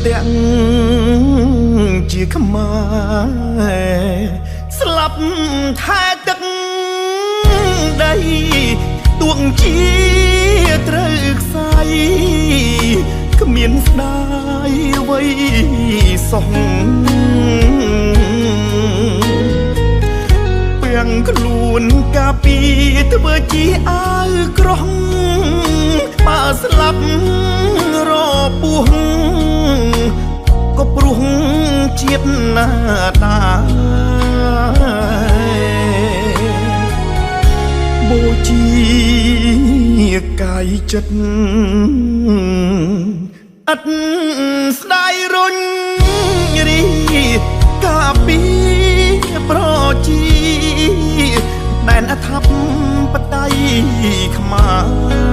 ទាំងជាខ្មែរស្លាប់ថែទឹកដីទួងជាត្រូវខ្សែគ្មានស្ដាយអ្វីសោះ ពាំងខ្លួនកាពីធ្វើជាអាវក្រោះបើស្លាប់រពោះក៏ព្រោះជាតិណាតាបូជាកាយចិត្តឥតស្ដាយរុញរីកាពីប្រជាដែនអធិបតេយ្យខ្មែរ។